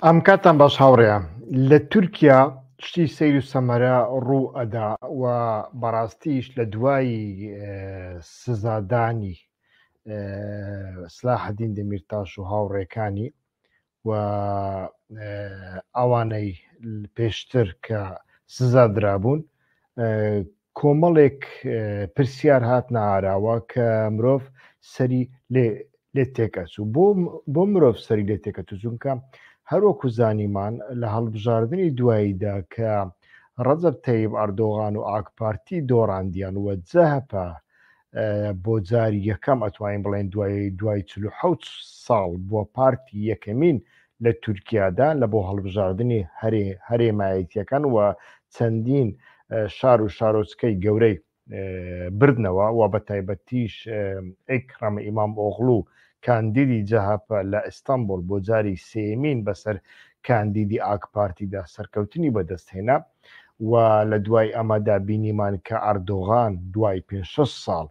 ئەم کاتان باش هاوڕێیان. لە تورکیا شتی سەیر و سەمەرە ڕوو ئەدا و بەڕاستیش لە دوای سزادانی سلاحەدین دەمیرتاش و هاوڕێکانی و ئەوانەی پێشتر کە سزا درابوون کۆمەڵێک پرسیار هاتنە ئاراوە کە مرۆڤ سەری لێ لێ تێکەچوو بۆ بۆ مرۆڤ سەری لێ تێکەچوو چونکە هەروەکو زانیمان لە هەڵبژاردنی دواییدا کە ڕەجەب تەیب ئەردۆغان و ئاکپارتی دۆڕاندیان و جەهەپە بۆ جاری یەکەم ئەتوانین بڵێن دوای دوای 47 ساڵ بووە پارتی یەکەمین لە تورکیادا لە بۆ هەڵبژاردنی هەرێ هەرێمایەتیەکان و چەندین شار و شارۆچکەی گەورەی بردنەوە و بە تایبەتیش ئەکرەم ئیمام ئۆغڵو کاندیدی جەهەپە لە ئیستانبوڵ بۆ جاری سێیەمین بەسەر کاندیدی ئاک پارتیدا سەرکەوتنی بەدەستهێنا و لە دوای ئەمەدا بینیمان کە ئەردۆغان دوای پێ شەش ساڵ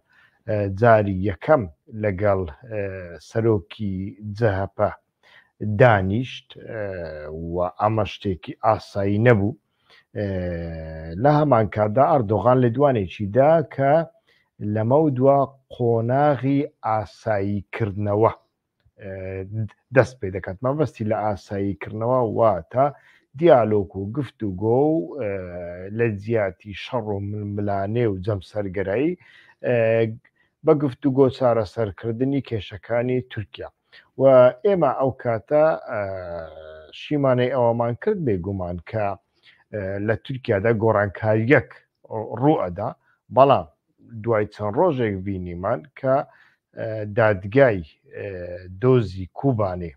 جاری یەکەم لەگەڵ سەرۆکی جەهەپە دانیشت و ئەمە شتێکی ئاسایی نەبوو. لە هەمان کاتدا ئەردۆغان لێدوانێکی دا کە لەمەو دوا قۆناغی ئاساییکردنەوە دەست پێ دەکات مەبەستی لە ئاساییکردنەوە واتە دیالۆک و گفتوگۆ و لە جیاتی شەڕ و ململانێ و جەمسەرگەرایی بە گفتوگۆ چارەسەرکردنی کێشەکانی تورکیا. و ئێمە ئەو کاتە شیمانەی ئەوەمان کرد بێگومان کە لە تورکیادا گۆڕانکاریەک ڕوو ئەدا بەڵام دوای چەند ڕۆژێک بینیمان کە دادگای دۆزی کوبانێ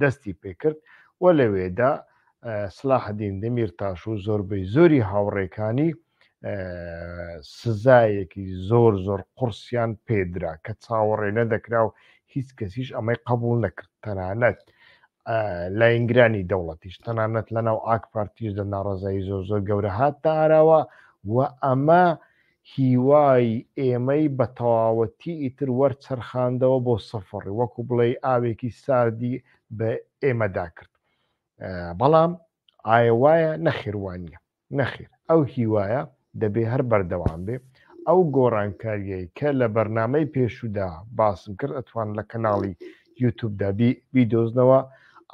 دەستی پێکرد و لەوێدا سلاحدین دەمیرتاش و زۆربەی زۆری هاوڕێکانی سزایەکی زۆر زۆر قورسیان پێدرا کە چاوەڕێ نەدەکرا و هیچ کەسیش ئەمەی قبول نەکرد تەنانەت لاینگرانی دەوڵەتیش تەنانەت لەناو ئاک پارتیش دە ناڕزایی زۆر زۆر گەورە هاتە ئاراوە و ئەمە هیوای ئێمەی بە تەواوەتی ئیتر وەرچەرخاندەوە بۆ سفڕ وەکو بڵێ ئاوێکی ساردی بە ئێمەدا کرد بەڵام ئایا وایە نەخێر وانە نەخێر ئەو هیوایە دەبێ هەر بەردەوام بێ، ئەو گۆڕانکارییەی کە لە بەرنامەی پێشوودا باسم کرد ئەتوان لە کەناڵی یوتوبدا بیدۆزنەوە،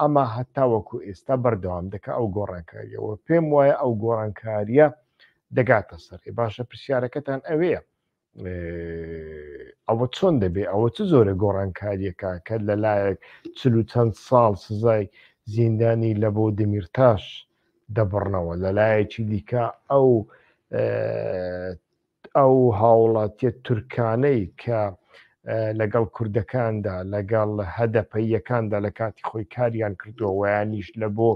ئەمە هەتاوەکو ئێستا بەردەوام دەکا ئەو گۆڕانکارییە و پێم وایە ئەو گۆڕانکارییە دەگاتە سەر. باشە پرسیارەکەتان ئەوەیە ئەوە چۆن دەبێ ئەوە چ زۆرە گۆڕانکاریەکە کە لەلایەک چل و چەند ساڵ سزای زیندانی لە بۆ دەمیرتاش دەبڕنەوە لەلایەکی دیکە ئەو ئەو هاوڵاتیە تورکانەی کە لەگەڵ کوردەکاندا لەگەڵ هەدەپەیەکاندا لە کاتی خۆی کاریان کردووە ویانیش لە بۆ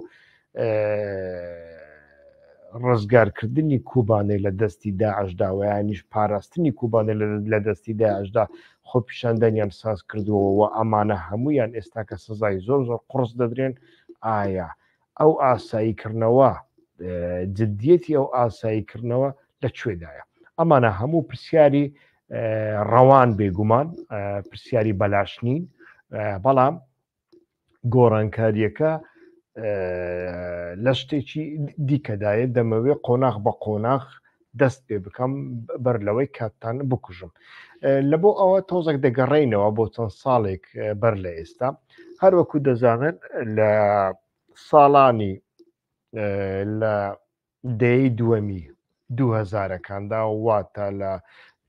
ڕزگارکردنی کوبانێ لە دەستی داعشدا و یانیش پاراستنی کوبانێ لە دەستی داعشدا خۆپیشاندانیان ساز کردووە و ئەمانە هەمویان ئێستا کە سزای زۆر زۆر قڕس دەدرێن ئایا ئەو ئاساییکردنەوە جدیەتی ئەو ئاساییکردنەوە لە کوێدایە ئەمانە هەموو پرسیاری ڕەوان بێگومان پرسیاری بەلاش نین بەڵام گۆڕانکارییەکە لە شتێکی دیکەدایە دەمەوێ قۆناغ بە قۆناغ دەست پێ بکەم بەر لەوەی کاتتان بکوژم لە بۆ ئەوە تۆزێک دەگەڕینەوە بۆ چەند ساڵێک بەر لە ئێستا هەروەکو دەزانن لە ساڵانی لە دەیەی دووەمی دووهەزارەکاندا واتە لە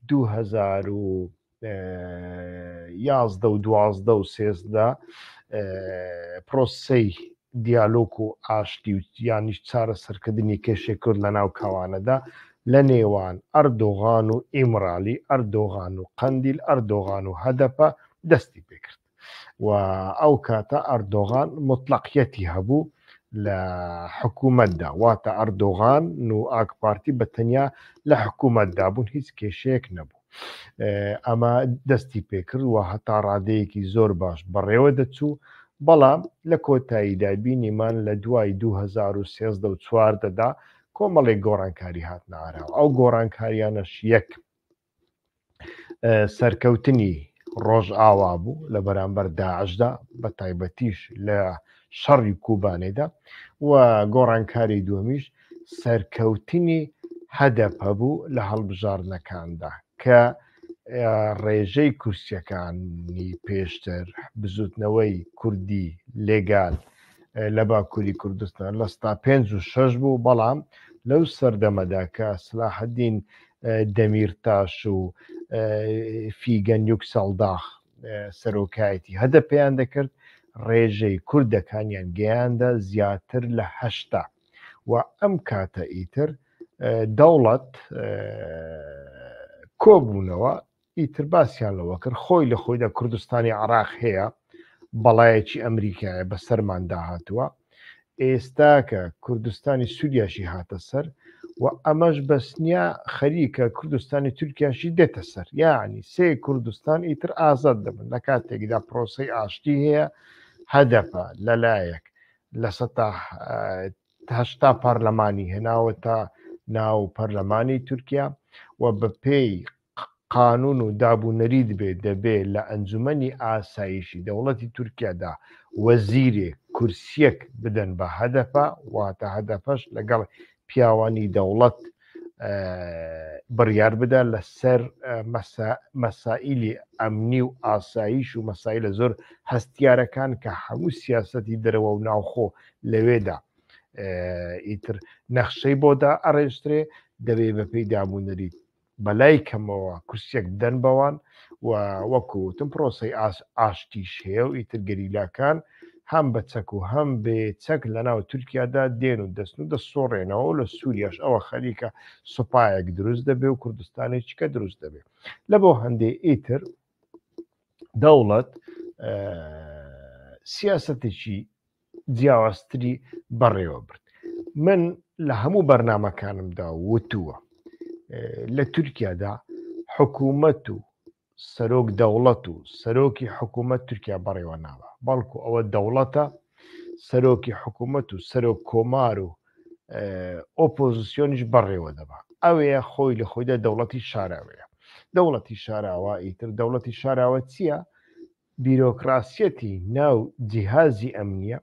2011 و 12 و 13 پرۆسەی دیالۆک و ئاشتی و یانیش چارەسەرکردنی کێشەی کورد لە ناو کاوانەدا لە نێوان ئەردۆغان و ئیمرالی، ئەردۆغان و قەندیل، ئەردۆغان و هەدەپە دەستی پێکرد. و ئەو کاتە ئەردۆغان موتڵەقیەتی هەبوو لە حکوومەتدا واتە ئەردۆغان و ئاک پارتی بە تەنیا لە حکوومەتدا بوون هیچ کێشەیەک نەبوو ئەمە دەستی پێکرد و هەتا ڕادەیەکی زۆر باش بەڕێوە دەچوو بەڵام لە کۆتاییدا بینیمان لە دوای 2013 و چواردەدا کۆمەڵێک گۆڕانکاری هاتنە ئاراوە ئەو گۆڕانکاریانەش یەک سەرکەوتنی ڕۆژئاوا بوو لە بەرامبەر داعشدا بە تایبەتیش لە شەڕی کوبانێدا و گۆڕانکاری دووەمیش سەرکەوتنی هەدەپە بوو لە هەڵبژاردنەکاندا کە ڕێژەی کورسیەکانی پێشتر بزوتنەوەی کوردی لێگال لە باکووری کوردستان لە ستا پێنج و شەش بوو بەڵام لەو سەردەمەدا کە سلاحەدین دەمیرتاش و فیگەن یوکسەڵداخ سەرۆکایەتی هەدەپەیان دەکرد ڕێژەی کوردەکانیان گەیاندە زیاتر لە 80 و ئەم کاتە ئیتر دەوڵەت کۆبوونەوە ئیتر باسیان لەوە کرد خۆی لە خۆیدا کوردستانی عراق هەیە بەڵایەکی ئەمریکایە بەسەرماندا هاتووە ئێستاکە کوردستانی سووریاشی هاتە سەر و ئەمەش بەس نییە خەریکە کوردستانی تورکیاشی دێتە سەر یعنی سێ کوردستان ئیتر ئازاد دەبن لە کاتێکدا پرۆسەی ئاشتی هەیە هەدەپە لەلایەک لە سەتا 80 پەرلەمانی هێناوەتە ناو پەرلەمانی تورکیا و بەپێی قانون و داب و نەریت بێ دەبێ لە ئەنجومەنی ئاسایشی دەوڵەتی تورکیادا وەزیرێک کورسیەک بدەن بە هەدەپە، واتە هەدەپەش لەگەڵ پیاوانی دەوڵەت بڕیار بدا لەسەر مەسائیلی ئەمنی و ئاسایش و مەسایلە زۆر هەستیارەکان کە هەموو سیاسەتی دەرەوە و ناوخۆ لەوێدا ئیتر نەخشەی بۆ دائەڕێژرێ دەبێ بەپێی داب و نەریت بەلای کەمەوە کورسیەک بدەن بەوان و وەکو وتم پرۆسەی ئاشتیش هەیە و ئیتر گەریلاکان هەم بە چەک و هەم بێ چەک لە ناو تورکیادا دێن و دەستن و دەسۆڕێنەوە و لە سووریاش ئەوە خەریکە سوپایەک دروست دەبێ و کوردستانێکی کە دروست دەبێ لە بۆ هەندێ ئیتر دەوڵەت سیاسەتێکی جیاوازتری بەڕێوە برد من لە هەموو بەرنمەکانمدا وتووە لە تورکیادا حکوومەت و سەرۆک دەوڵەت و سەرۆکی حکوومەت تورکیا بەڕێوە ناوە بەڵکو ئەوە دەوڵەتە سەرۆکی حکوومەت و سەرۆک کۆمار و ئۆپۆزیسیۆنیش بەڕێوە دەبا ئەوەیە خۆی لە خۆیدا دەوڵەتی شاراوەیە دەوڵەتی شاراوە ئیتر دەوڵەتی شاراوە چییە؟ بیرۆکراسیەتی ناو جیهازی ئەمنیە،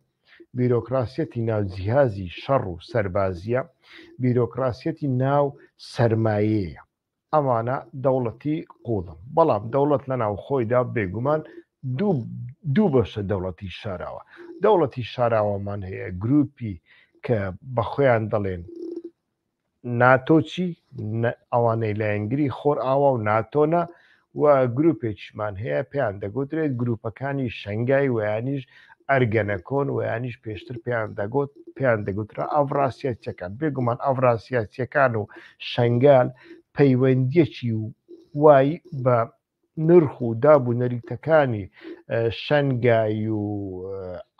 بیرۆکراسیەتی ناو جیهازی شەڕ و سەربازیە، بیرۆکراسیەتی ناو سەرمایەیە. ئەمانە دەوڵەتی قوڵن. بەڵام دەوڵەت لە ناو خۆیدا بێگومان دوو بەشە دەوڵەتی شاراوە. دەوڵەتی شاراوەمان هەیە گروپی کە بە خۆیان دەڵێن ناتۆ چی ئەوانەی لایەنگری خۆرئاوا و ناتۆنە و گروپێکیشمان هەیە پێیان دەگوترێت گروپەکانی شەنگای ویانیش ئەرگەنەکۆن ویانیش پێشتر پێیان دەگوت پێیان دەگوترا ئەڤراسیاتیەکان بێگومان ئەڤراسیاتیەکان و شەنگال پەیوەندیەکی وای بە نرخ و داب و نەریتەکانی شەنگای و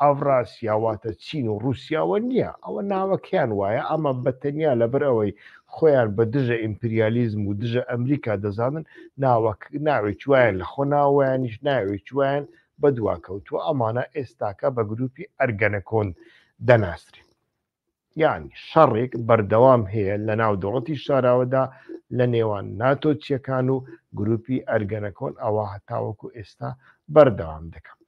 ئاڤراسیا واتە چین و رووسیاوە نییە ئەوە ناوەکەیان وایە ئەمە بە تەنیا لەبەر ئەوەی خۆیان بە دژە ئیمپریالیزم و دژە ئەمریکا دەزانن ناوەک ناوێکی وایان لە خۆ ناوەیانیش ناوێکی وایان بەدوا کەوتووە ئەمانە ئێستاکە بە گروپی ئەرگەنەکۆن دەناسرێن. یانی شەڕێک بەردەوام هەیە لە ناو دەوڵەتی شاراوەدا لە نێوان ناتۆچیەکان و گروپی ئەرگەنەکۆن ئەوە هەتاوەکو ئێستا بەردەوام دەکەم.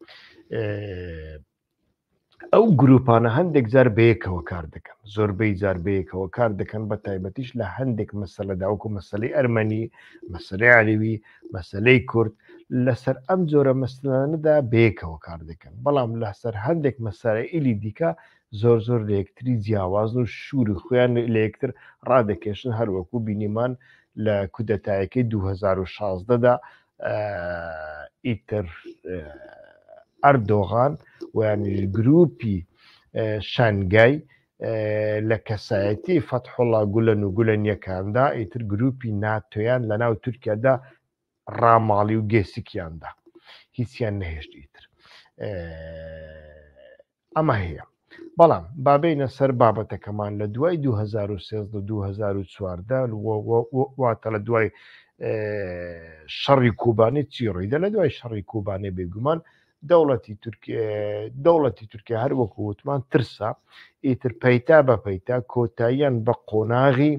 ئەو گروپانە هەندێک جار بەیەکەوە کار دەکەن زۆربەی جار بەیەکەوە کار دەکەن بە تایبەتیش لە هەندێک مەسەلەدا وەکو مەسلەی ئەرمەنی مەسلەی عەلەوی مەسلەی کورد لەسەر ئەم جۆرە مەسلانەدا بەیەکەوە کار دەکەن بەڵام لەسەر هەندێک مەسائیلی دیکە زۆر زۆر لە یەکتری جیاوازن و شووری خۆیان لە یەکتر ڕادەکێشن هەروەکو بینیمان لە کودەتایەکەی 2016 دا ئیتر ئەردۆغان ویانیش گروپی شانگای لە کەسایەتی فەتحوڵا گولەن و گولەنیەکاندا ئیتر گروپی ناتۆیان لە ناو تورکیادا ڕاماڵی و گێسکیاندا هیچیان نەهێشت ئیتر ئەمە هەیە بەڵام با بێینە سەر بابەتەکەمان لە دوای 2013 2014 واتە لە دوای شەڕی کوبانێ چی ڕوویدا لە دوای شەڕی کوبانێ بێگومان دەوڵەتی دەوڵەتی تورکیا هەر وەکو وتمان ترسا ئیتر پەیتا بە پەیتا کۆتاییان بە قۆناغی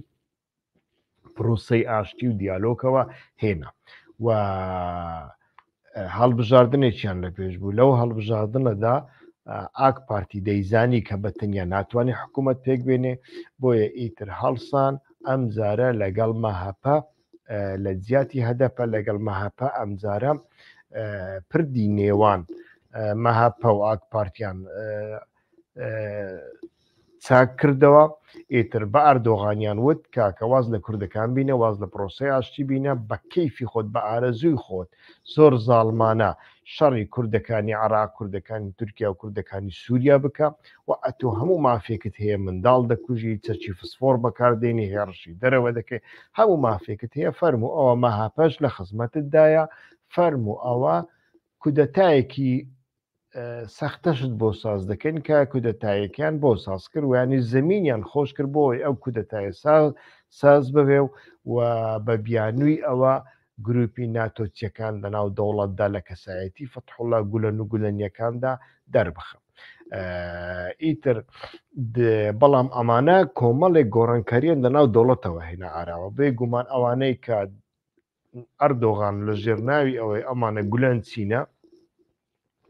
پرۆسەی ئاشتی و دیالۆکەوە هێنا و هەڵبژاردنێکیان لە پێش بوو لەو هەڵبژاردنەدا ئاک پارتی دەیزانی کە بە تەنیا ناتوانێت حکوومەت پێک بێنێ بۆیە ئیتر هەڵسان ئەمجارە لەگەڵ مەهەپە لە جیاتی هەدەپە لەگەڵ مەهەپە ئەمجارە پردی نێوان مەهەپە و ئاک پارتیان چاک کردەوە، ئیتر بە ئەردۆغانیان وت کاکە واز لە کوردەکان بینە، واز لە پرۆسەی ئاشتی بینە، بە کەیفی خۆت، بە ئارەزووی خۆت، زۆر زاڵمانە شەڕی کوردەکانی عێراق، کوردەکانی تورکیا و کوردەکانی سوریا بکە و ئەتۆ هەموو مافێکت هەیە منداڵ دەکوژی، چەکی فسفۆڕ بەکار دێنی، هێڕشی دەرەوە دەکەی، هەموو مافێکت هەیە، فەرموو ئەوە مەهەپەش لە خزمەتتدایە، فەرموو ئەوە کودەتایەکی سەختەشت بۆ ساز دەکەین کە کودەتایەکیان بۆ ساز کرد ویانی زمینیان خۆش کرد بۆی ئەو کودەتایە ساز ببێ و و بە بیانووی ئەوە گروپی ناتۆچیەکان لەناو دەوڵەتدا لە کەسایەتی فەتحوڵا گولەن و گولەنیەکاندا دەربخە ئیتر بەڵام ئەمانە کۆمەڵێک گۆڕانکاریان لەناو دەوڵەتەوە هێنا ئاراوە بێگومان ئەوانەی کە ئەردۆغان لە ژێر ناوی ئەوەی ئەمانە گولەن چینە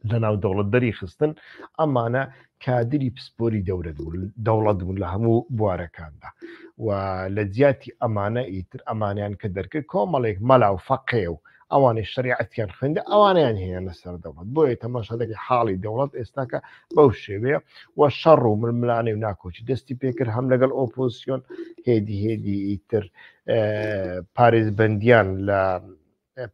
لە ناو دەوڵەت دەری خستن ئەمانە کادری پسپۆری دەورەت بوون دەوڵەت بوون لە هەموو بوارەکاندا و لە جیاتی ئەمانە ئیتر ئەمانیان کە دەرکرد کۆمەڵێک مەلا و فەقێ و ئەوانەی شریعەتیان خوێندە ئەوانیان هەیە لەسەر دەوڵەت بۆیە تەماشا دەکەی حاڵی دەوڵەت ئێستاکە بەو شێوەیە و شەڕ و ململانێ و ناکۆکی دەستی پێکرد هەم لەگەڵ ئۆپۆزیسیۆن هێدی هێدی ئیتر پارێزبەندیان لە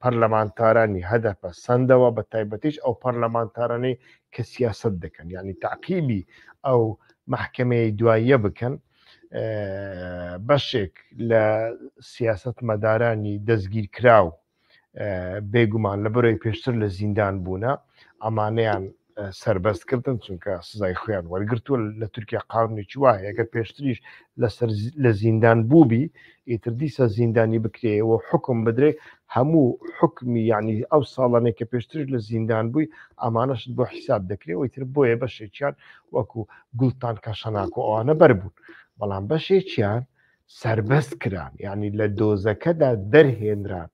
پەرلەمانتارانی هەدەپە سەندەوە بە تایبەتیش ئەو پەرلەمانتارانەی کە سیاست دەکەن یعنی تعقیبی ئەو محکمەیە دواییە بکەن بەشێک لە سیاست مەدارانی دەستگیر کراو بێگومان لە بەرەی پێشتر لە زیندان بوونە ئەمانەیان سربەست کردن چونکە سزای خۆیان وەرگتووە لە تورکیا قانونێکی وایە ئەگەر پێشتریش لەسەر لە زیندان بووبی ئیتر دیسە زیندانی بکرێەوە حکم بدرێ هەموو حکمی یعنی ئەو ساڵانێک کە پێشتریش لە زیندان بووی ئەمانەشت بۆ حیساب دەکرێت ئیتر بۆیە بەشێکیان وەکو گوڵتان کەشەناکۆ ئەوانە بەربوون بەڵام بەشێکیان سربەست کران یعنی لە دۆزەکەدا دەرهێنران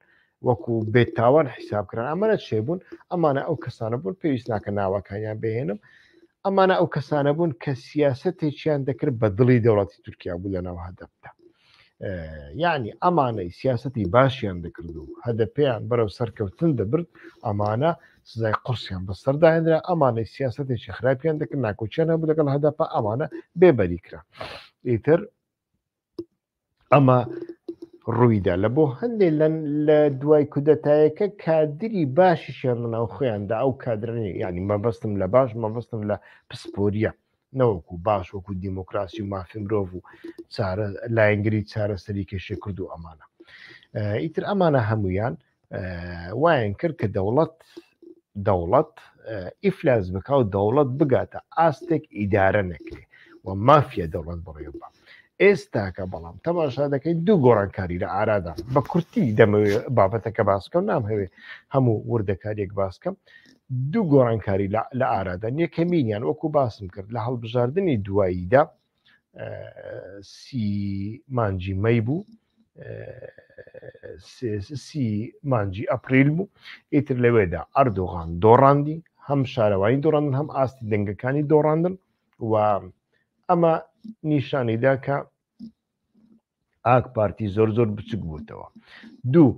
وەکو بێتاوان حیساب کران ئەمانە چێ بوون ئەمانە ئەو کەسانە بوون پێویست ناکە ناوەکانیان بهێنم ئەمانە ئەو کەسانە بوون کە سیاستێکیان دەکرد بە دڵی دەوڵەتی تورکیا بوو لە ناو هەدەپدا یعنی ئەمانەی سیاستی باشیان دەکرد و هەدەپیان بەرەو سەرکەوتن دەبرد ئەمانە سزای قورسیان بەسەرداهێنرا ئەمانەی سیاستێکی خراپیان دەکرد ناکۆکیان هەبوو لەگەڵ هەدەپە ئەمانە بێبەری کرا ئیتر ئەمە ڕوویدا لە بۆ هەندێک لە دوای کودەتایەکە کادری باشیشیان لە ناو خۆیاندا ئەو کادرنی ینی مەبەستم لە باش مەبەستم لە پسپۆریە نەوەکو باش وەکو دیموکراسی و مافی مرۆڤ و چارە لایەنگری چارەسەری کێشەی کورد و ئەمانە ئیتر ئەمانە هەمویان وایان کرد کە دەوڵەت دەوڵەت ئیفلاس بکا و دەوڵەت بگاتە ئاستێک ئیدارە نەکرێ و مافیا دەوڵەت بەڕێوە ئێستاکە بەڵام تەماشا دەکەین دوو گۆڕانکاری لە ئارادا بە کورتی دەمەوێ بابەتەکە باسکەم نامهەوێ هەموو وردەکاریەک باسکەم دوو گۆڕانکاری لە ئارادا یەکەمینیان وەکو باسم کرد لە هەڵبژاردننی دواییدا سی مانجی مەی بوو سی مانجی ئەپریل بوو ئیتر لەوێدا ئەردۆغان دۆڕاندی هەم شارەوانی دۆڕاندن هەم ئاستی دەنگەکانی دۆڕاندن و ئەمە نیشانیدا کە ئاک پارتی زۆر زۆر بچک بووتەوە دوو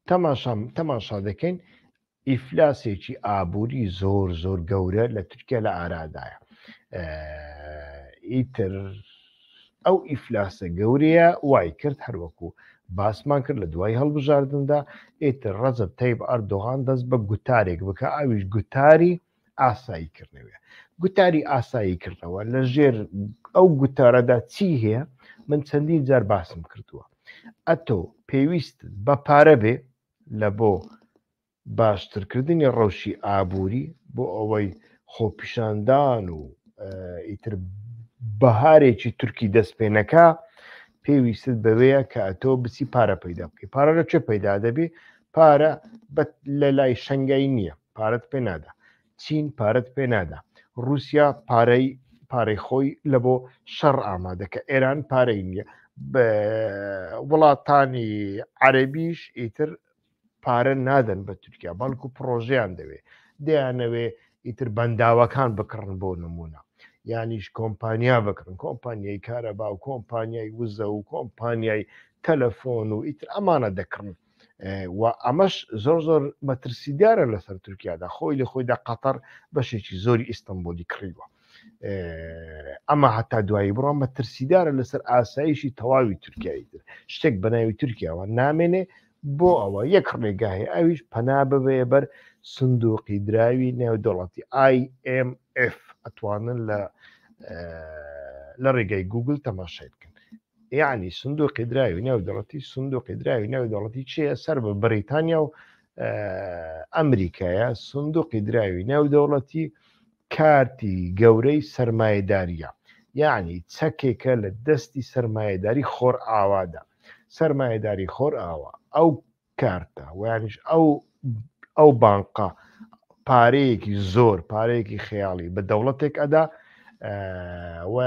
تەماشام تەماشا دەکەین ئیفلاسێکی ئابووری زۆر زۆر گەورە لە تورکیا لە ئارادایە ئیتر ئەو ئیفلاسە گەورەیە وای کرد هەروەکو باسمان کرد لە دوای هەڵبژاردندا ئیتر ڕەجەب تەیب ئەردۆغان دەست بە گوتارێک بکە ئەویش گوتاری ئاسایی کردنەوەیە گوتاری ئاسایی کردنەوە لە ژێر ئەو گوتارەدا چی هەیە من چەندین جار باسم کردووە ئەتۆ پێویست بە پارە بێ لە بۆ باشترکردنی ڕەوشی ئابووری بۆ ئەوەی خۆپیشاندان و ئیتر بەهارێکی تورکی دەست پێ نەکا پێویستت بەوەیە کە ئەتۆ بچی پارە پەیدا بکەی پارە لە کوێ پەیدا دەبی پارە لە لای شەنگای نییە پارەت پێ نادا چین پارەت پێ نادا رووسیا پارەی پارەی خۆی لە بۆ شەڕ ئامادەکە ئێران پارەی نییە وڵاتانی عەربیش ئیتر پارە نادەن بە تورکیا بەڵکو پڕۆژەیان دەوێ دەیانەوێ ئیتر بەنداوەکان بکڕن بۆ نمونە یانیش کۆمپانیا بکڕن کۆمپانیای کارەبا و کۆمپانیای وزە و کۆمپانیای تەلەفۆن و ئیتر ئەمانە دەکڕن و ئەمەش زۆر زۆر مەترسیدارە لەسەر تورکیادا خۆی لە خۆیدا قەتەر بەشێکی زۆری ئیستنبولی کڕیوە ئەمە هەتا دوایی بڕۆ مەترسیدارە لەسەر ئاسایشی تەواوی تورکیایی تر شتێک بە ناوی تورکیاوە نامێنێ بۆ ئەوە یەک ڕێگا هەیە ئەویش پەنا ببەیە بەر سندوقی دراوی نێودەوڵەتی IMF ئەتوانن لە لە ڕێگای گوگل تەماشای بکەن یعنی سندوقی دراوی نێودەوڵەتی سندوقی دراوی نێودەوڵەتی چیە سەر بە بەریتانیا و ئەمریکایە سندوقی دراوی نێودەوڵەتی کارتی گەورەی سەرمایەداریە یعنی چەکێکە لە دەستی سەرمایەداری خۆرئاوادا سەرمایەداری خۆرئاوا ئەو کارتە ویانیش ئەو ئەو بانقە پارەیەکی زۆر پارەیەکی خەیاڵی بە دەوڵەتێک ئەدا و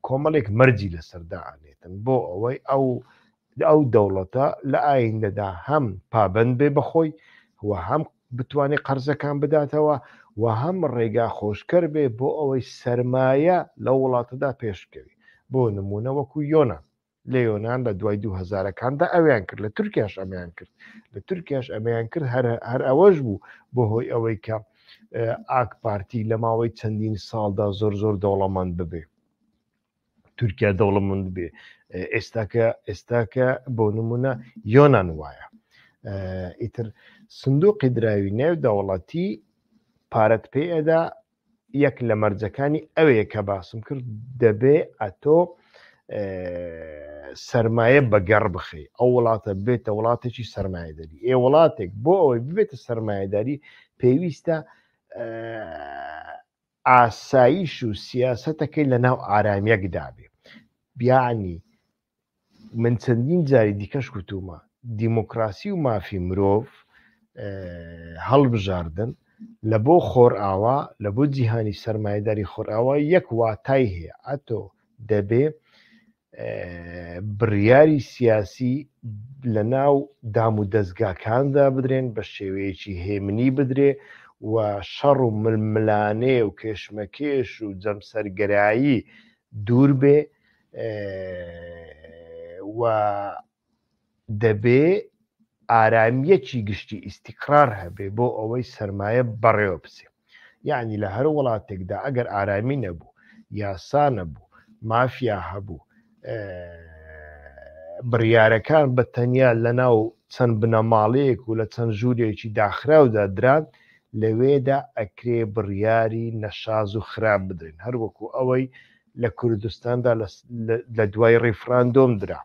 کۆمەڵێک مەرجی لەسەردا ئەنێتن بۆ ئەوەی ئەو ئەو دەوڵەتە لە ئایندەدا هەم پابند بێ بەخۆی و هەم بتوانێت قەرزەکان بداتەوە و هەم ڕێگا خۆشکەر بێ بۆ ئەوەی سەرمایە لە وڵاتەدا پێشکەوی بۆ نمونە وەکو یۆناان لە یۆناان لە دوای دوو هەزارەکاندا ئەویان کرد لە تورکیاش ئەمەیان کرد لە تورکیاش ئەمەیان کرد هەر هەر ئەوەش بوو بۆ هۆی ئەوەی کە ئاک پارتی لە ماوەی چەندین ساڵدا زۆر زۆر دەوڵەمەند ببێ تورکیا دەوڵەمەند بێ ئێستاکە ئێستاکە بۆ نمونە یۆناان وایە ئیتر سندوقی دراوی نێو دەوڵەتی پارەت پێ ئەدا یەک لە مەرجەکانی ئەوەیە کە باسم کرد دەبێ ئەتۆ سرمایە بەگەڕ بخەی ئەو وڵاتە بێتە وڵاتێکی سرمایهداری ئێ وڵاتێک بۆ ئەوەی ببێتە سرمایهداری پێویستە ئاسایش و سیاسەتەکەی لە ناو ئارامیەکدا بێ بیانی من چەندین جاری دیکەش گوتومە دیموکراسی و مافی مرۆڤ هەڵبژاردن لە بۆ خۆرئاوا لە بۆ جیهانی سەرمایهداری خۆرئاوا یەک واتای هەیە ئەتۆ دەبێ بڕیاری سیاسی لە ناو دام و دەستگاکاندا بدرێن بە شێوەیەکی هێمنی بدرێ و شەڕ و ململانێ و کێشمەکێش و جەمسەرگەرایی دوور بێ و دەبێ ئارامییەکی گشتی ئیستیقرار هەبێ بۆ ئەوەی سەرمایە بەڕێوە بچێ یعنی لە هەر وڵاتێکدا ئەگەر ئارامی نەبوو یاسا نەبوو مافیا هەبوو بڕیارەکان بە تەنیا لە ناو چەند بنەماڵەیەک و لە چەند ژوورێکی داخراودا دران لەوێدا ئەکرێ بڕیاری نەشاز و خراپ بدرێن هەروەکو ئەوەی لە کوردستاندا لە دوای ڕیفراندۆم درا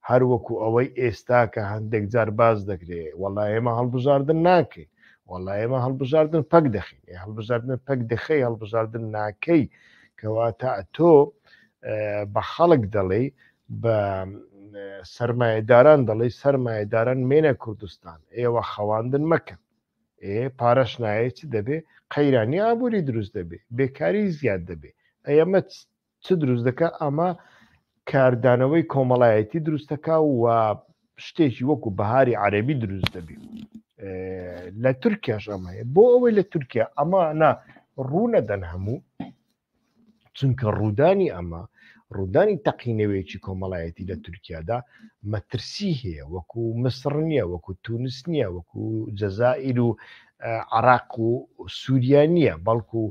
هەر وەکو ئەوەی ئێستا کە هەندێک جار باس دەکرێ وەڵا ئێمە هەڵبژاردن ناکەین وەڵا ئێمە هەڵبژاردن پەک دەخین ئێ هەڵبژاردن پەک دەخەی هەڵبژاردن ناکەی کەواتە تۆ بە خەڵک دەڵێی بە سەرمایەداران دەڵێی سەرمایەداران مێنە کوردستان ئێوە خەواندن مەکەن ئێ پارەش نایە چ دەبێ قەیرانی ئابووری دروست دەبێ بێکاری زیاد دەبێ ئەمە چ دروست دەکا ئەمە کاردانەوەی کۆمەڵایەتی دروست دەکا و شتێکی وەکو بەهاری عەربی دروست دەبێ لە تورکیاش ئەمە هەیە بۆ ئەوەی لە تورکیا ئەمە نا ڕوونەدەن هەموو چونکە ڕوودانی ئەمە ڕوودانی تەقینەوەیەکی کۆمەڵایەتی لە تورکیادا مەترسی هەیە وەکو مسڕ نییە وەکو تونس نییە وەکو جەزائیر و عراق و سووریا نییە بەڵکو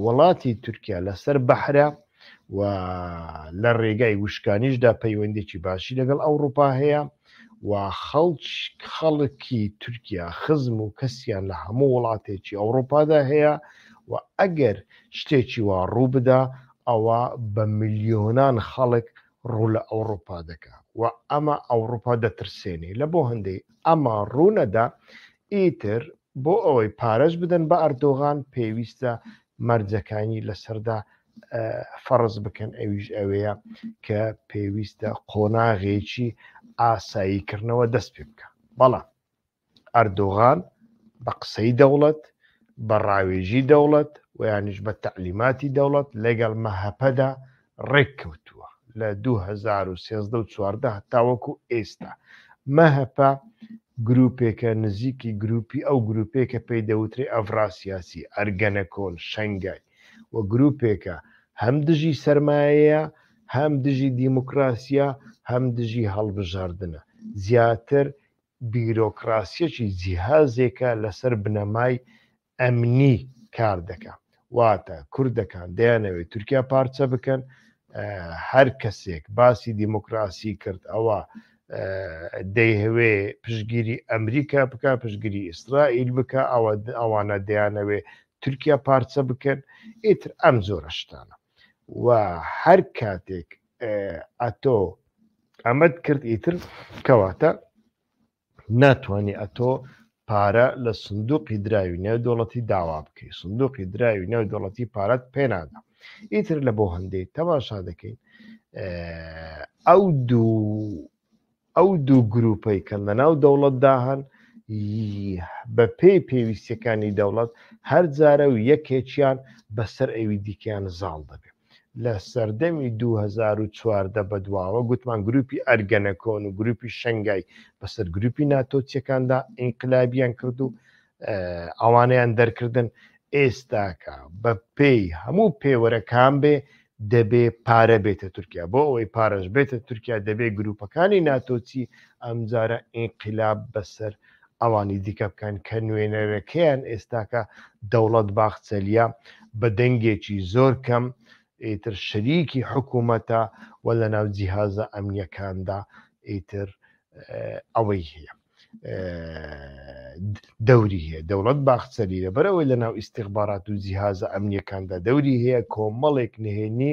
وڵاتی تورکیا لەسەر بەحرە و لە ڕێگای وشکانیشدا پەیوەندێکی باشی لەگەڵ ئەوروپا هەیە و خەڵکی تورکیا خزم و کەسیان لە هەموو وڵاتێکی ئەوروپادا هەیە و ئەگەر شتێکی وا ڕوو بدا ئەوە بە ملیۆنان خەڵک ڕوو لە ئەوروپا دەکا و ئەمە ئەوروپا دەترسێنێ لە بۆ هەندەی ئەمە ڕوونەدا ئیتر بۆ ئەوەی پارەش بدەن بە ئەردۆغان پێویستە مەرجەکانی لەسەردا فەڕز بکەن ئەویش ئەوەیە کە پێویستە قۆناغێکی ئاساییکردنەوە دەست پێ بکە بەڵام ئەردۆغان بە قسەی دەوڵەت بە ڕاوێژی دەوڵەت و یانیش بە تەعلیماتی دەوڵەت لەگەڵ مەهەپەدا ڕێککەوتووە لە 2013 و 14 هەتاوەکو ئێستا مەهەپە. گروپێکە نزیکی گروپی ئەو گروپەیە کە پێی دەوترێ ئەڤراسیاسی، ئەرگەنەکۆن، شەنگای و گروپێکە هەم دژی سەرمایەیە، هەم دژی دیموکراسیە، هەم دژی هەڵبژاردنە. زیاتر بیرۆکراسیەکی جیهازێکە لەسەر بنەمای ئەمنی کار دەکا. واتە کوردەکان دەیانەوێت تورکیا پارچە بکەن، هەر کەسێک باسی دیموکراسی کرد ئەوە دەیهەوێ پشگیری ئەمریکا بکە، پشگیری ئیسرائیل بکە، ئەوە ئەوانە دەیانەوێ تورکیا پارچە بکەن، ئیتر ئەم جۆرە شتانە. و هەر کاتێک ئەتۆ ئەمەت کرد ئیتر کەواتە ناتوانانی ئەتۆ پارە لە سندوقی دراوی نێودەوڵەتی داوا بکەی، سندوقی دراوی نێودەوڵەتی پارەت پێنادا. ئیتر لە بۆ هەندێک تەماشا دەکەین ئەو دوو ئەو دوو گروپەی کە لەناو دەوڵەتدا هەن بە پێی پێویستیەکانی دەوڵەت هەر جارە و یەکێکیان بەسەر ئەوی دیکەیان زاڵ دەبێت. لە سەردەمی 2014 بەدواوە گوتمان گروپی ئەرگەنەکۆن و گروپی شەنگای بەسەر گروپی ناتۆچیەکاندا ئینقلابیان کرد و ئەوانەیان دەرکردن. ئێستاکە بە پێی هەموو پێوەرەکان بێ دەبێ پارە بێتە تورکیا، بۆ ئەوەی پارەش بێتە تورکیا دەبێ گروپەکانی ناتۆچی ئەمجارە ئینقلاب بەسەر ئەوانی دیکە بکەن کە نوێنەرەکەیان ئێستاکە دەوڵەت باخچەلیە بە دەنگێکی زۆر کەم ئیتر شەریکی حکوومەتە و لە ناو جیهازە ئەمنیەکاندا ئیتر ئەوەی هەیە دەوری هەیە. دەوڵەت باخچەلی لەبەرئەوەی لە ناو ئیستیخبارات و جیهازە ئەمنیەکاندا دەوری هەیە کۆمەڵێک نهێنی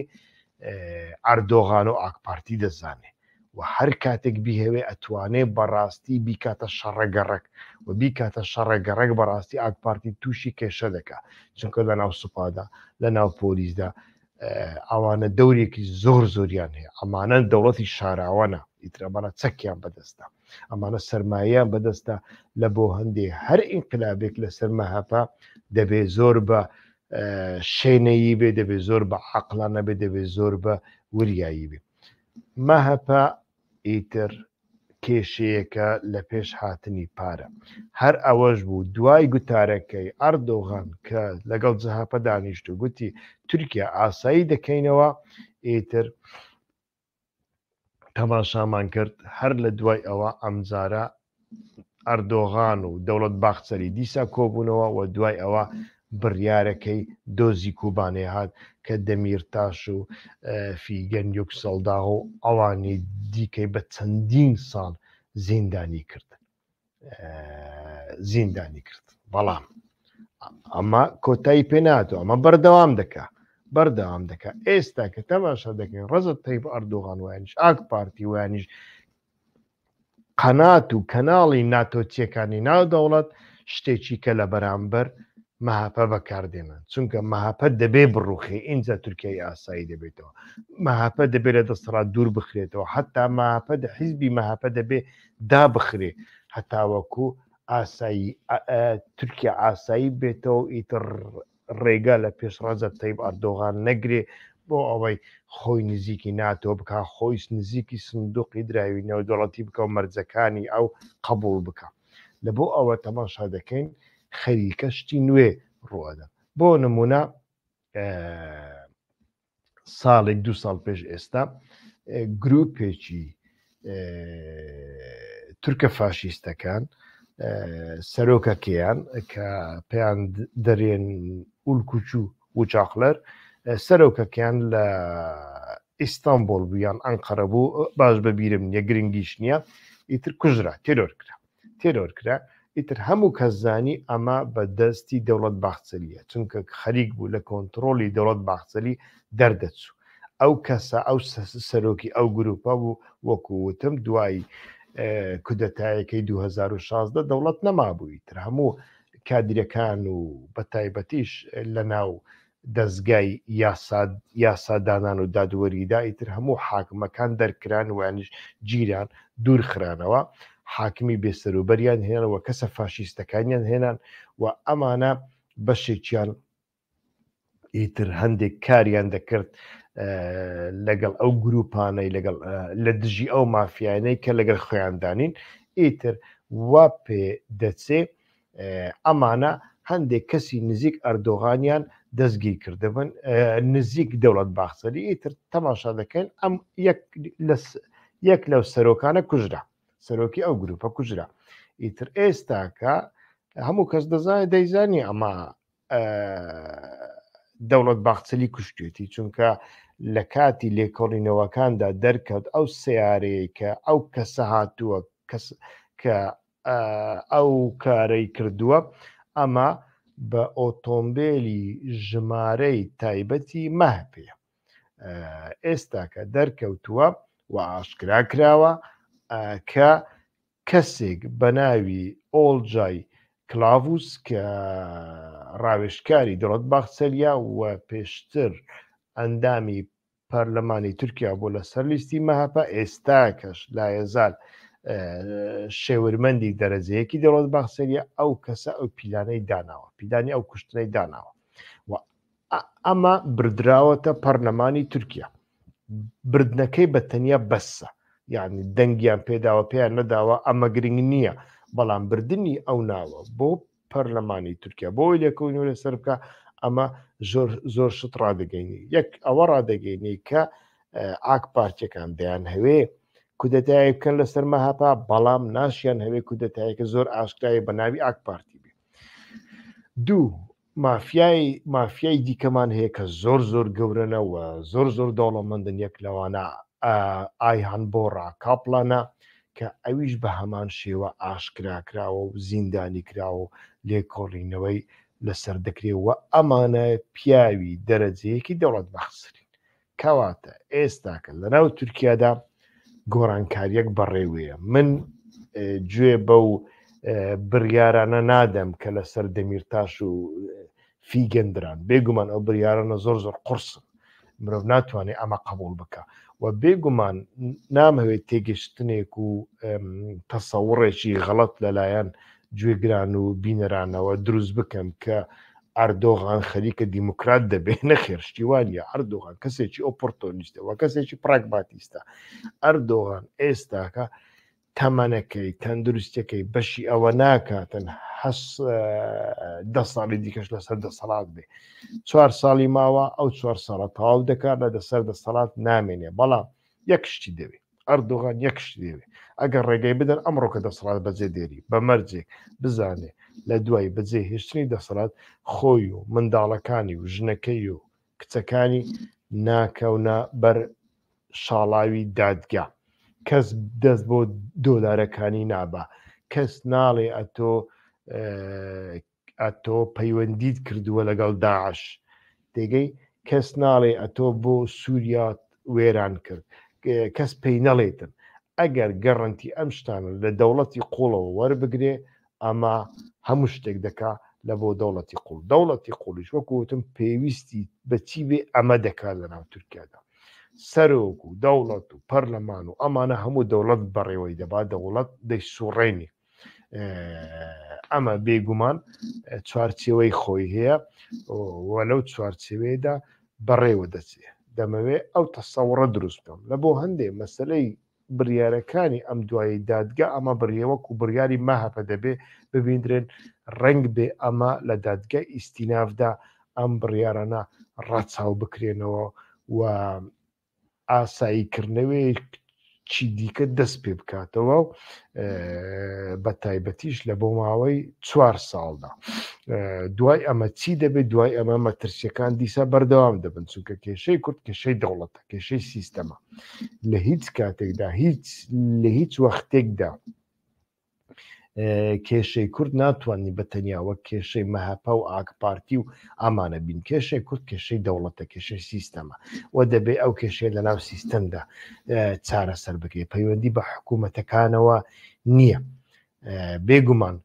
ئەردۆغان و ئاکپارتی دەزانێ و هەر کاتێک بیهەوێ ئەتوانێ بەڕاستی بیکاتە شەڕەگەڕک و بیکاتە شەڕەگەڕک بەڕاستی ئاکپارتی تووشی کێشە دەکا، چونکە لە ناو سوپادا لە ناو پۆلیسدا ئەوانە دەورێکی زۆر زۆریان هەیە. ئەمانە دەوڵەتی شاراوەنە، ئیتر ئەمانە چەکیان بەدەستە، ئەمانە سەرمایەیان بەدەستە. لە بۆ هەندێ هەر ئینقلابێک لەسەر مەهەپە دەبێ زۆر بە شێنەیی بێ، دەبێ زۆر بە عەقڵانە بێ، دەبێ زۆر بە وریایی بێ. مەهەپە ئیتر کێشەیەکە لە پێش هاتنی پارە. هەر ئەوەش بوو دوای گوتارەکەی ئەردۆغان کە لەگەڵ جەهەپە دانیشت و گوتی تورکیا ئاسایی دەکەینەوە، ئیتر تەماشامان کرد هەر لە دوای ئەوە ئەمجارە ئەردۆغان و دەوڵەت باخچەلی دیسا کۆبوونەوە و دوای ئەوە بڕیارەکەی دۆزی کوبانێ هات کە دەمیرتاش و فیگەن یوکسەڵداغ و ئەوانی دیکەی بە چەندین ساڵ زیندانی کرد زیندانی کرد. بەڵام ئەمە کۆتایی پێ ناتوە، ئەمە بەردەوام دەکا بەردەوام دەکا. ئێستا کە تەماشا دەکەین ڕەجەب تەیب ئەردۆغان ویانیش ئاک پارتی ویانیش قەنات و کەناڵی ناتۆچیەکانی ناو دەوڵەت شتێکی کە لە بەرامبەر مەهەپە بەکاردێنن، چونکە مەهەپە دەبێ بڕوخێ ئینجا تورکیای ئاسایی دەبێتەوە، مەهەپە دەبێ لە دەسەڵات دوور بخرێتەوە، حتا مەهەپە حیزبی مەهەپە دەبێ دابخرێ هەتاوەکو ئاسایی تورکیا ئاسایی بێتەوە ئیتر ڕێگا لە پێش ڕەجەب تەیب ئەردۆغان نەگرێ بۆ ئەوەی خۆی نزیکی ناتۆ بکا، خۆیش نزیکی سندوقی دراوی نێودەوڵەتی بکا و مەرجەکانی ئەو قەبوڵ بکا. لە بۆ ئەوە تەماشا دەکەین خەریکە شتی نوێ ڕوئەدەن. بۆ نمونە ساڵێک دوو ساڵ پێش ئێستا گروپێکی تورکە فاشیستەکان سەرۆکەکەیان کە پێیان دەرێن ئولکوچ و وچاقلەر سەرۆکەکەیان لە ئیستانبول بوو یان ئەنقەرە بوو باش بەبیرم نییە گرنگیش نییە ئیتر کوژرا تێرۆر کرا تێرۆر کرا ئیتر هەموو کەس زانی ئەمە بە دەستی دەوڵەت باخچەلیە چونکە خەریک بوو لە کۆنتڕۆڵی دەوڵەت باخچەلی دەردەچوو ئەو کەسە ئەو سەرۆکی ئەو گروپە بوو وەکو وتم دوای کودەتایەکەی 2016 دەوڵەت نەمابوو ئیتر هەموو کادیرەکان و بەتایبەتیش لە ناو دەزگای یاسادانان و دادوەریدا ئیتر هەموو حاکمەکان دەرکران ویانیش گیران دوورخرانەوە، حاکمی بێسەروبەریان هێنان و کەسە فاشیستەکانیان هێنان و ئەمانە بەشێکیان ئیتر هەندێک کاریان دەکرد لەگەڵ ئەو گروپانەی لەگەڵ لە دژی ئەو مافیانەی کە لەگەڵ خۆیاندانین ئیتر وا پێ دەچێ ئەمانە هەندێک کەسی نزیک ئەردۆغانیان دەستگیر کردبن نزیک دەوڵەت باخچەلی ئیتر تەماشا دەکەین ئەم یەک لەو سەرۆکانە کوژرا سەرۆکی ئەو گروپە کوژرا ئیتر ئێستاکە هەموو کەس دەزانێت دەیزانی ئەمە دەوڵەت باخچەلی کوشتێتی چونکە لە کاتی لێکۆڵینەوەکاندا دەرکەوت ئەو سیارەیە کە ئەو کەسە هاتووە کەس کە ئەو کارەی کردووە ئەمە بە ئۆتۆمبیلی ژمارەی تایبەتی مەهپەیە ئێستاکە دەرکەوتووە و ئاشکرا کراوە کە کەسێک بە ناوی ئۆڵجای کلاڤوس کە ڕاوێژکاری دەوڵەت باخچەلیە و پێشتر ئەندامی پەرلەمانی تورکیا بوو لەسەر لیستی مەهەپە، ئێستاکەش لایەزال شێورمەندی دەرەجەیەکی دەوڵەت باخچەلیە، ئەو کەسە ئەو پیلانەی داناوە، پیلانی ئەو کوشتنەی داناوە و ئەمە بردراوەتە پەرلەمانی تورکیا. بردنەکەی بە تەنیا بەسە، یعنی دەنگیان پێداوە پێیان نەداوە ئەمە گرنگ نییە، بەڵام بردنی ئەو ناوە بۆ پەرلەمانی تورکیا بۆ ئەوەی لێکۆڵینەوە لەسەر بکە ئەمە زۆر زۆر شت ڕادەگەینی یەک ئەوە ڕادەگەینی کە ئاک پارتیەکان دەیان هەوێ کودەتایەک بکەن لەسەر مەهەپە بەڵام ناشیان هەوێ کودەتایەکە زۆر ئاشکرایە بە ناوی ئاک پارتی بێ دوو مافیای مافیای دیکەمان هەیە کە زۆر زۆر گەورەنە و زۆر زۆر دەوڵەمەندن یەک لەوانە ئایهان بۆڕا کاپلانە کە ئەویش بە هەمان شێوە ئاشکرا کراوە و زیندانی کراوە و لێکۆڵینەوەی لەسەر دەکرێ و ئەمانە پیاوی دەرەجەیەکی دەوڵەت بەخسرین. کەواتە ئێستاکە لەناو تورکیادا گۆڕانکاریەک بەڕێوەیە. من گوێ بەو بڕیارانە نادەم کە لەسەر دەمیرتاش و فیگەن دران. بێگومان ئەو بریارانە زۆر زۆر قورسن، مرۆڤ ناتوانێت ئەمە قبوڵ بکا و بێگومان نامەوێت تێگەشتنێک و تەسەوڕێکی غەڵەت لەلایەن گوێگران و بینەرانەوە دروست بکەم کە ئەردۆغان خەریکە دیموکرات دەبێ. نەخێر، شتی وا نییە. ئەردۆغان کەسێکی ئۆپۆرتۆنیستە و کەسێکی پراگماتیستە. ئەردۆغان ئێستاکە تەمەنەکەی، تەندروستیەکەی بەشی ئەوە ناکاتن هەس دە ساڵی دیکەش لەسەر دەسەڵات بێ. چوار ساڵی ماوە، ئەو چوار ساڵە تەواو دەکات، لە دەسەر دەسەڵات نامێنێ. بەڵام یەک شتی دەوێ ئەردۆغان، یەک شتی دەوێ، ئەگەر ڕێگەی بدەن ئەمڕۆ کە دەسەڵات بەجێ دێری، بە مەرجێک بزانێ لە دوای بەجێ هێشتنی دەسەڵات خۆی و منداڵەکانی و ژنەکەی و کچەکانی ناکەونە بەر شاڵاوی دادگا، کەس دەست بۆ دۆلارەکانی نابا، کەس ناڵێ ئەتۆ ئەتۆ پەیوەندیت کردووە لەگەڵ داعش، تێگەی کەس ناڵێ ئەتۆ بۆ سووریات وێران کرد، کەس پێی نەڵێتن. ئەگەر گەڕەنتی ئەم شتانە لە دەوڵەتی قوڵەوە وەربگرێ ئەمە هەموو شتێک دەکا لە بۆ دەوڵەتی قوڵ. دەوڵەتی قوڵیش وەکو وتم پێویستی بە چی بێ ئەمە دەکات لە ناو تورکیادا. سەرۆک و دەوڵەت و پەرلەمان و ئەمانە هەموو دەوڵەت بەڕێوەی دەبا، دەوڵەت دەیسوڕێنی. ئەمە بێگومان چوارچێوەی خۆی هەیە و لەو چوارچێوەیەدا بەڕێوە دەچێ. دەمەوێ ئەو تەسەوڕە دروست بکەم لە بۆ هەندێ مەسەلەی بڕیارەکانی ئەم دوایی دادگا ئەمە بڕیە وەکو بڕیاری مەهەپە دەبێ ببیندرێن، ڕەنگ بێ ئەمە لە دادگای ئیستینافدا ئەم بڕیارانە ڕەچاو بکرێنەوە و ئاساییکردنەوەیەکی دیکە دەست پێ بکاتەوە و بە تایبەتیش لە بۆ ماوەی چوار ساڵدا. دوای ئەمە چی دەبێت؟ دوای ئەمە مەترسیەکان دیسا بەردەوام دەبن، چونکە کێشەی کورد کێشەی دەوڵەتە، کێشەی سیستەمە. لە هیچ کاتێکدا هیچ لە هیچ وەختێکدا کێشەی کورد ناتوانانی بە تەنیا وەک کێشەی مەهەپە و ئاک پارتی و ئامانە بین. کێشەی کورد کێشەی دەوڵەتە، کێشەی سیستەمە و دەبێ ئەو کێشەیە لە ناو سیستەمدا چارەسەر بکرێت، پەیوەندی بە حکوومەتەکانەوە نییە. بێگومان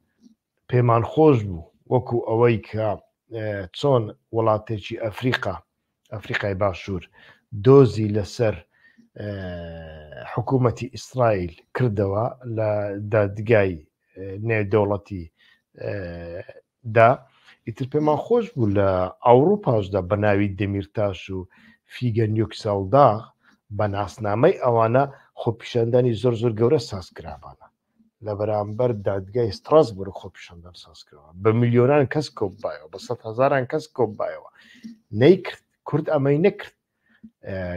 پێمان خۆش بوو وەکو ئەوەی کە چۆن وڵاتێکی ئەفریقا، ئەفریقای باشوور، دۆزی لەسەر حکوومەتی ئیسرائیل کردەوە لە دادگای نێودەوڵەتی دا، ئیتر پێمان خۆش بوو لە ئەوروپاشدا بە ناوی دەمیرتاش و فیگەن یوکسەلداغ بە ناسنامەی ئەوانە خۆپیشاندانی زۆر زۆر گەورە ساز کرابانە. لە بەرامبەر دادگای ستراسبورگ خۆپیشاندان ساز کراوە بە ملیۆنان کەس کۆبایەوە بە سەد هەزاران کەس کۆبایەوە نەیکرد کورد ئەمەی نەکرد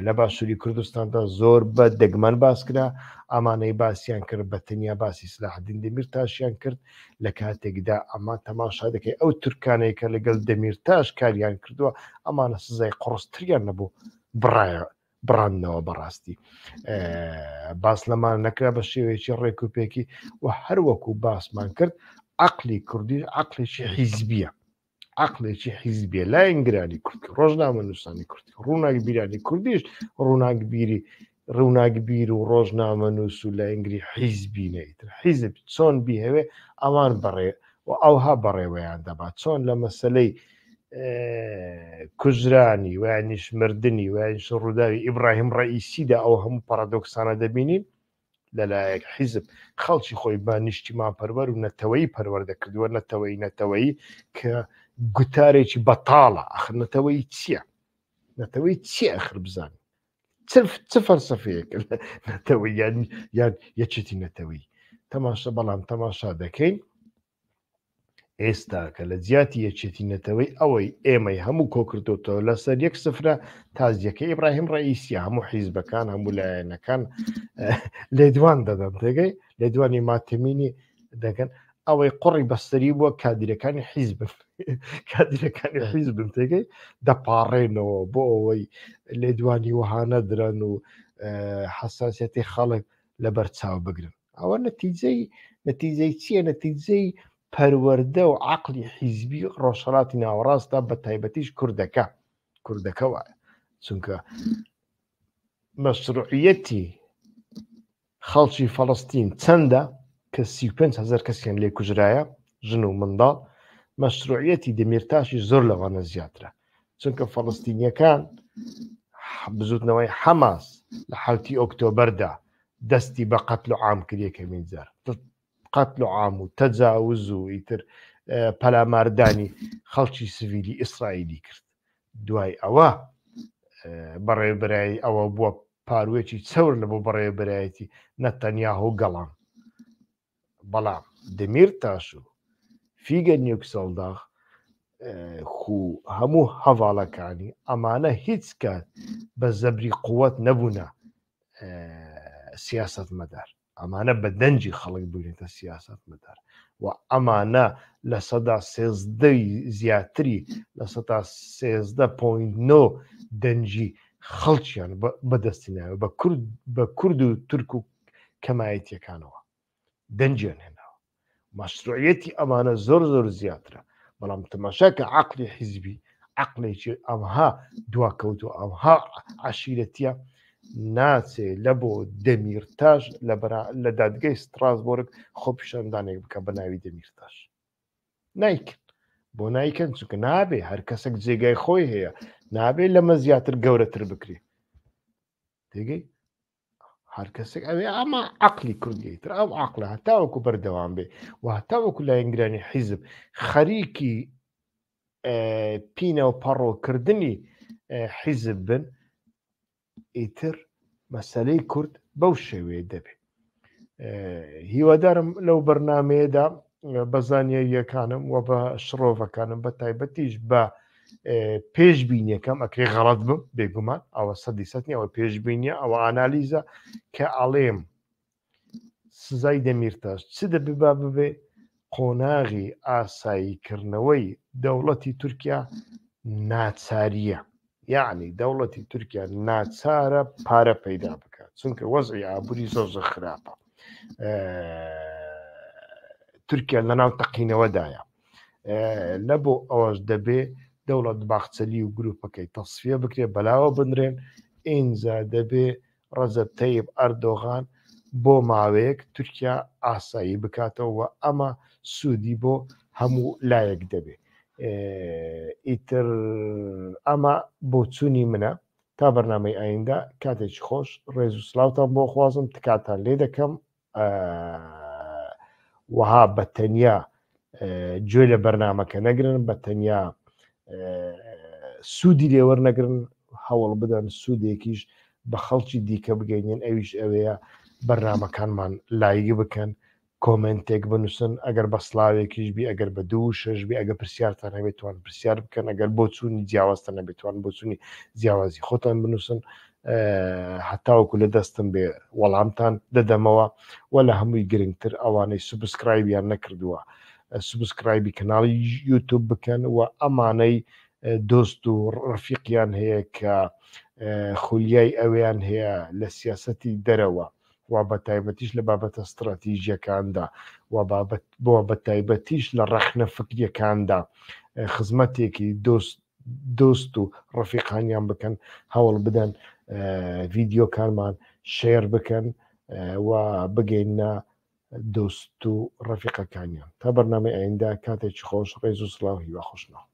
لە باشووری کوردستاندا زۆر بە دەگمەن باس کرا ئەمانەی باسییان کرد بە تەنیا باسی سلاحدین دەمیرتاشیان کرد لە کاتێکدا ئەمە تەماشا دەکەی ئەو تورکانەی کە لەگەڵ دەمیرتاش کاریان کردووە ئەمانە سزای قڕستریان نەبوو بڕایە بڕاندنەوە بەڕاستی باس لەمان نەکرا بە شێوەیەکی ڕێک و پێکی و هەروەکو باسمان کرد عقلی کوردی عقلێکی حیزبیە عقلێکی حیزبیە لایەنگرانی کورد ڕۆژنامە نووسانی کوردی ڕووناکبیرانی کوردیش ڕووناکبیری ڕووناکبیر و ڕۆژنامە نووس و لایەنگری حیزبی نەیتر حیزب چۆن بیهەوێ ئەوان بەڕێ و ئەوها بەڕێوەیان دەبات چۆن لە مەسلەی کوژرانی ویانیش مردنی ویانیش ڕووداوی ئیبراهیم ڕئیسیدا ئەو هەموو پارادۆکسانە دەبینین لەلایەک حیزب خەڵکی خۆی بە نیشتیمانپەروەر و نەتەوەیی پەروەردە کردووە، نەتەوەیی نەتەوەیی کە گوتارێکی بەتاڵە، ئەخر نەتەوەیی چییە؟ نەتەوەی چییە ئەخر بزانین چ فەلسەفەیەک نەتەوەی یان یان یەکێتی نەتەوەی تەماشا بەڵام تەماشا دەکەین ئێستا کە لە جیاتی یەکێتی نەتەوەی ئەوەی ئێمەی هەموو کۆکردۆتەوە لەسەر یەک سفرە تازیەکە ئیبراهیم ڕئیسیە هەموو حیزبەکان هەموو لایەنەکان لێدوان دەدەن تێگەی لێدوانی ماتەمینی دەکەن ئەوەی قڕی بەستەری بووە کادیرەکانی حیزبن کادیرەکانی حیزبن تێگەی دەپاڕێنەوە بۆ ئەوەی لێدوانی وەها نەدرەن و حساسەتی خەڵک لەبەر چاو بگرن ئەوە نەتیجەی نەتیجەی چییە نەتیجەی پەروەردە و عقلی حیزبی ڕۆژهڵاتی ناوەڕاستدا بە تایبەتیش کوردەکە کوردەکە وایە چونکە مەشروعیەتی خەڵکی فەڵستین چەندە کە 35 هزار کەسیان لێ کوژرایە ژن و منداڵ مەشروعیەتی دەمیرتاشی زۆر لەوانە زیاترە چونکە فەڵستینیەکان بزوتنەوەی حەماس لە حوتی ئۆکتۆبەردا دەستی بە قەتل و عام کرد یەکەمین جار قەتل و عام و تەجاوز و ئیتر پەلاماردانی خەڵکی سڤیلی ئیسرائیلی کرد دوای ئەوە بەڕێوەبەرایی ئەوە بووە پاروێکی چەور لە بۆ بەڕێوەبەرایەتی نەتەنیاهۆ گەڵان بەڵام دەمیرتاش و فیگەن یوکسەلداغ خو هەموو هەڤاڵەکانی ئەمانە هیچ کات بە زەبری قوت نەبوونە سیاست مەدار ئەمانە بە دەنجی خەڵک بوونێتە سیاست مەدار و ئەمانە لە سەدا سێزدەی زیاتری لە سەدا سێزدە point نۆ دەنجی خەڵکیان بەدەستی ناوە بە کورد بە کورد و تورک و کەمایەتیەکانەوە دەنگیان هێناوە مەشروعیەتی ئەمانە زۆر زۆر زیاترە بەڵام تەماشا کە عقلی حیزبی عقلێکی ئەمها دواکەوت و ئەمها عشیرەتیە ناچێ لە بۆ دەمیرتاش لە دادگەی ستراسبۆرگ خۆپیشاندانێک بکە بە ناوی دەمیرتاش نایکن بۆ نایکەن چونکە نابێ هەر کەسێک جێگای خۆی هەیە نابێ لەمە زیاتر گەورەتر بکرێ تێگەی هەر کەسێک ئەوێ ئەمە عقلی کوردی تر ئەو عقلە هەتاوەکو بەردەوام بێ و هەتاوەکو لایەنگرانی حیزب خەریکی پینە و پەڕۆکردنی حیزب بن ئیتر مەسلەی کورد بەو شێوەیە دەبێت هیوادارم لەو بەرنمەیەدا بە زانیارییەکانم و بە شڕۆڤەکانم بە تایبەتیش بە پێشبینیەکەم ئەکرێ غەڵەت بم بێگومان ئەوە سەدی سەد نیە ئەوە پێشبینیە ئەوە ئانالیزە کە ئەڵێم سزای دەمیرتاش چ دەبێ با ببێ قۆناغی ئاساییکردنەوەی دەوڵەتی تورکیا ناچاریە یعنی دەوڵەتی تورکیا ناچارە پارە پەیدا بکات چونکە وەزعی ئابووری زۆر زۆر خراپە تورکیا لەناو تەقینەوەدایە لە بۆ ئەوەش دەبێ دەوڵەت باخچەلی و گروپەکەی تەسفیە بکرێ بەلاوە بنرێن ئینجا دەبێ ڕەجەب تەیب ئەردۆغان بۆ ماوەیەک تورکیا ئاسایی بکاتەوە ئەمە سوودی بۆ هەموو لایەک دەبێ ئیتر ئەمە بۆچوونی منە تا بەرنامەی ئایندە کاتێکی خۆش ڕێز و سلااوتان بۆ خوازم تکاتان لێ دەکەم وەها بە تەنیا گوێ لە بەرنمەکە نەگرن بە تەنیا سوودی لێوەرنەگرن هەوڵ بدەن سوودێکیش بە خەڵکی دیکە بگەینن ئەویش ئەوەیە بەرنمەکانمان لایک بکەن. کۆمێنتێک بنووسن ئەگەر بە سڵاوێکیش بی ئەگەر بە دوو شەش بی ئەگە پرسیارتان هەبێت توان پرسیار بکەن ئەگەر بۆچوونی جیاوازتان هەبێت توان بۆچوونی جیاوازی خۆتان بنووسن هەتاوەکو لە دەستم بێ وەڵامتان دەدەمەوە و لە هەمووی گرنگتر ئەوانەی subscribe یان نەکردووە subscribe ی کەناڵی یوتوب بکەن و ئەمانەی دۆست و ڕەفیقیان هەیە کە خولیای ئەویان هەیە لە سیاسەتی دەرەوە و بە تایبەتیش لە بابەتە ستراتیژیەکاندا و بابەت بۆ بە تایبەتیش لە ڕەخنە فکریەکاندا خزمەتێکی دۆست دۆست و ڕەفیقانیان بکەن هەوڵ بدەن ڤیدیۆکانمان share بکەن و بگەینە دۆست و ڕەفیقەکانیان تا بەرنامەی ئایندە کاتێکی خۆش ڕێز و سڵاو هیوا خۆشناو.